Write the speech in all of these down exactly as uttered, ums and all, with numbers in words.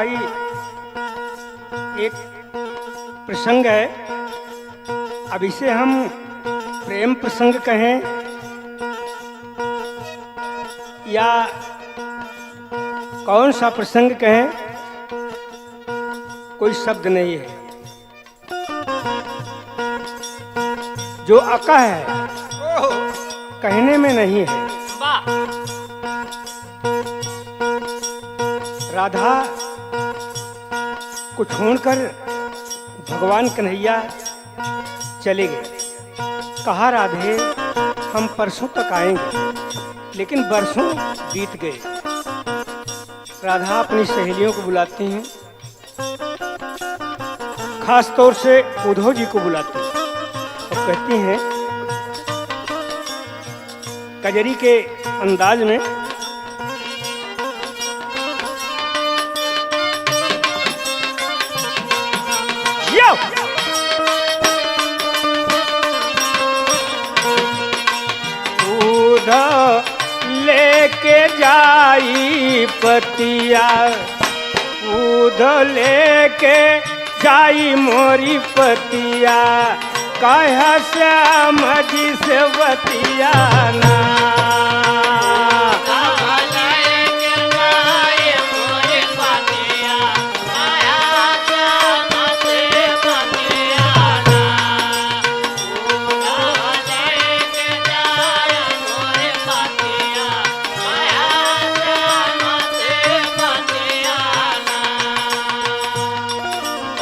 भाई, एक प्रसंग है, अब इसे हम प्रेम प्रसंग कहें या कौन सा प्रसंग कहें, कोई शब्द नहीं है। जो अका है, ओहो। कहने में नहीं है। वाह। राधा को छोड़कर भगवान कन्हैया चले गए। कहा, "राधे, हम परसों तक आएंगे," लेकिन बरसों बीत गए। राधा अपनी सहेलियों को बुलाती हैं, खास तौर से उद्धव जी को बुलाती हैं और कहती हैं कजरी के अंदाज में, "यो!" उद्धव लेके जाई पतिया, उद्धव लेके जाई मोरी पतिया, कहा श्याम जी से बतियाना।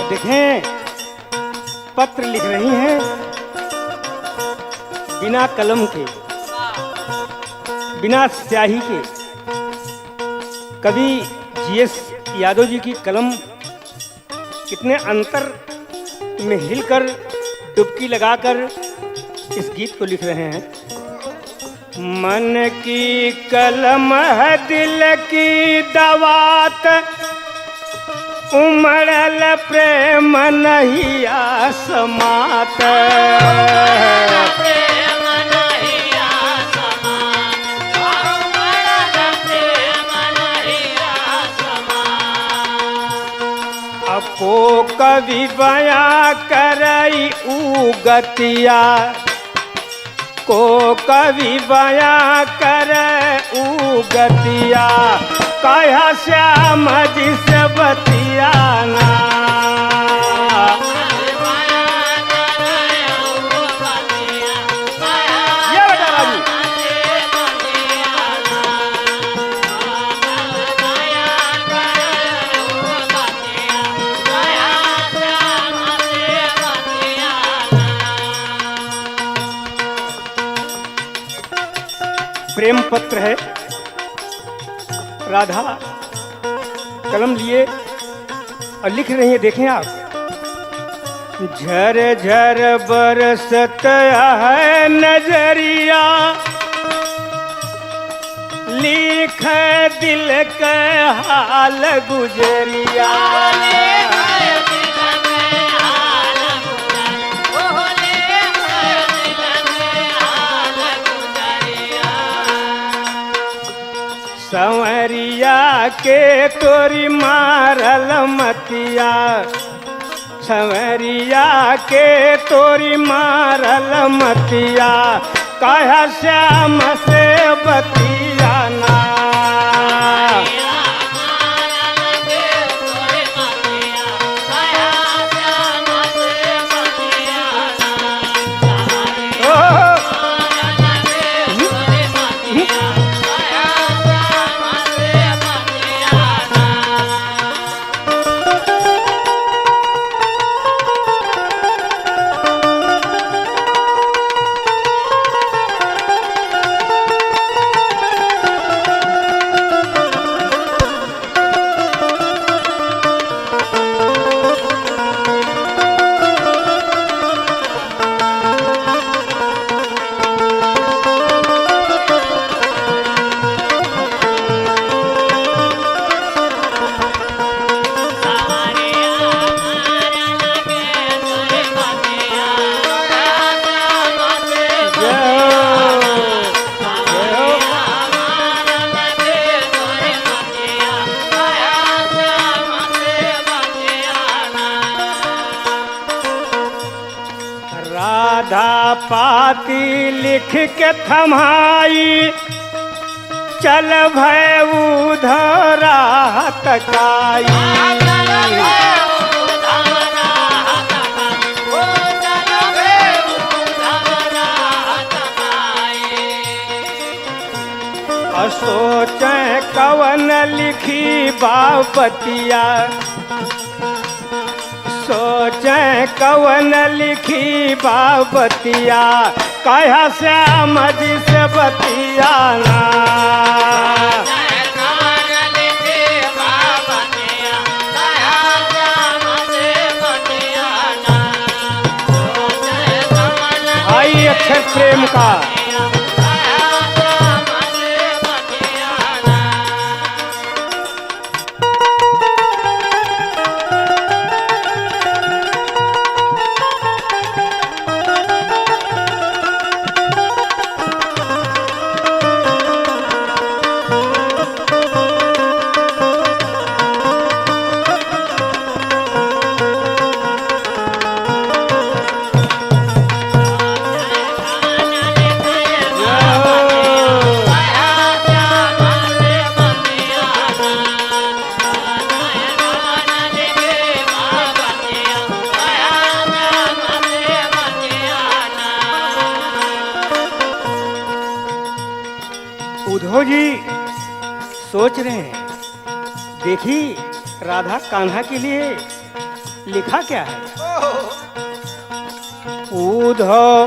देखें, पत्र लिख रही हैं बिना कलम के, बिना स्याही के। कवि जीएस यादव जी की कलम कितने अंतर में हिलकर डुबकी लगाकर इस गीत को लिख रहे हैं। मन की कलम है दिल की दवात, उमड़ल प्रेम नहीं आसमात। अब को कवि बयां करई ऊ गतिया, को कवि बयां करे ऊ गतिया, कहा श्याम जी से बतियाना। ये बेटा राजू। प्रेम पत्र है, राधा कलम लिए और लिख रही है। देखें आप, झर झर बरसत है नजरिया, लिख दिल के हाल गुजरिया। संवरिया के तोरी मारल मतिया, संवरिया के तोरी मारल मतिया, कहा श्याम से बतियाना। पाती लिखि के थम्हाई, चल भए उधर राहत काई। अ सोचें कवन लिखी बाबतिया, सोचें कवन लिखी बाबतिया, कहा श्याम जी से बतियाना। आई अक्षर प्रेम का। उधो जी सोच रहे हैं, देखी राधा कान्हा के लिए लिखा क्या है। उधो,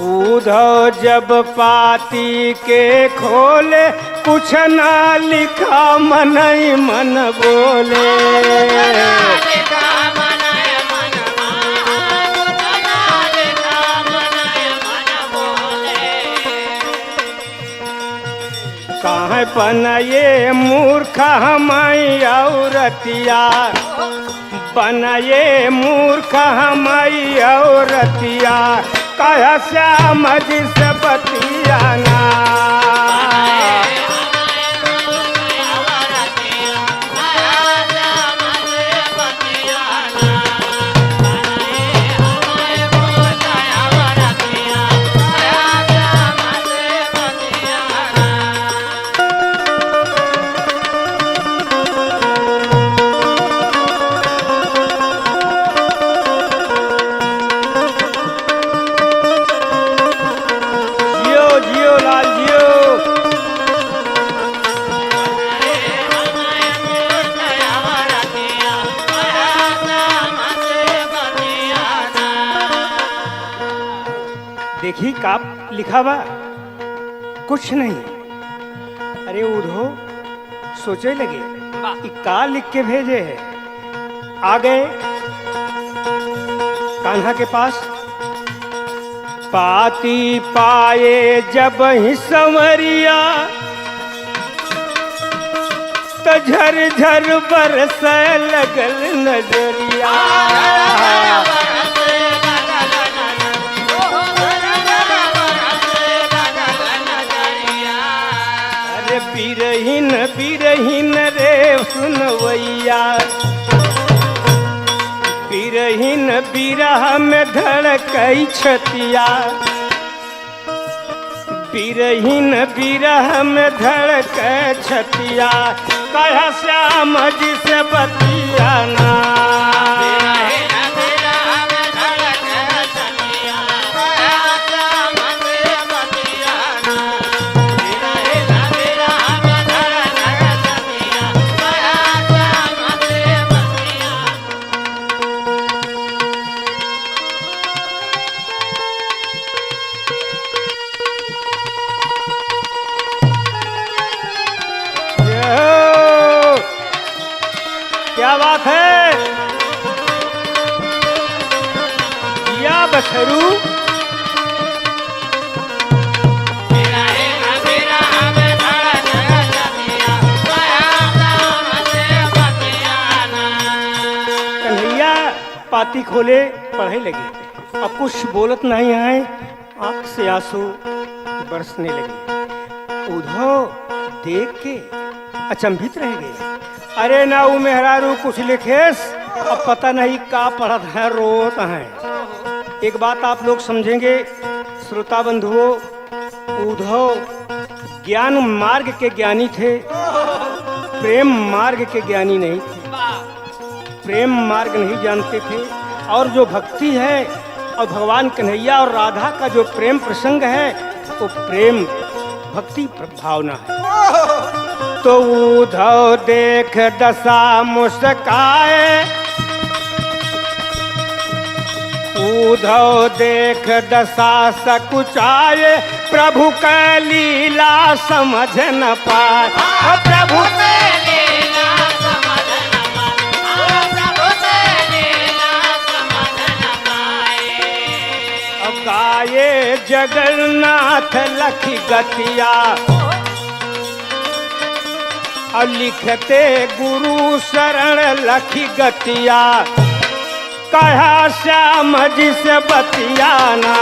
उधो जब पाती के खोले, कुछ ना लिखा मनई मन बोले। काहे पन ये मूर्ख हमई औरतिया, बन ये मूर्ख हमई औरतिया, कह श्याम जी से बतियाना। जियो, जियो लाल, जियो। देखी का लिखा बा, कुछ नहीं। अरे उधो सोचे लगे, वाह। "ई का लिख के भेजे है?" आ गए कान्हा के पास। पाती पाए जब ही संवरिया, त झर झर बरसे लगल नजरिया। अरे बिरहिन, बिरहिन रे सुनवैया, बिरहिन बिरह में धड़कै छतिया। बिरहिन बिरह में धड़कै छतिया, कह श्याम जी से बतियाना। जय हो। क्या बात है? या बछरू। कन्हैया पाती खोले, पढ़ै लगे। अब कुछ बोलत नहीं है, आँख से आँसू बरसने लगे। उधो देख के अचंभित रह गए। अरे ना, ऊ मेहरारू कुछ लिखेस, अब पता नहीं का पढ़त हैं, रोत हैं। एक बात आप लोग समझेंगे, श्रोता बंधुओं, उद्धव ज्ञान मार्ग के ज्ञानी थे, प्रेम मार्ग के ज्ञानी नहीं थे। प्रेम मार्ग नहीं जानते थे। और जो भक्ति है और भगवान कन्हैया और राधा का जो प्रेम प्रसंग है, वो प्रेम भक्ति प्र- भावना है। तो उद्धव देख दशा मुस्काए, उद्धव देख दशा सकुचाए, प्रभु कै लीला समझ न पाए। प्रभु कै लीला समझ न पाए। अब गाए जगन्नाथ लखि गतिया, और लिखते गुरु शरण लखि गतिया, कहा श्याम जी से बतियाना।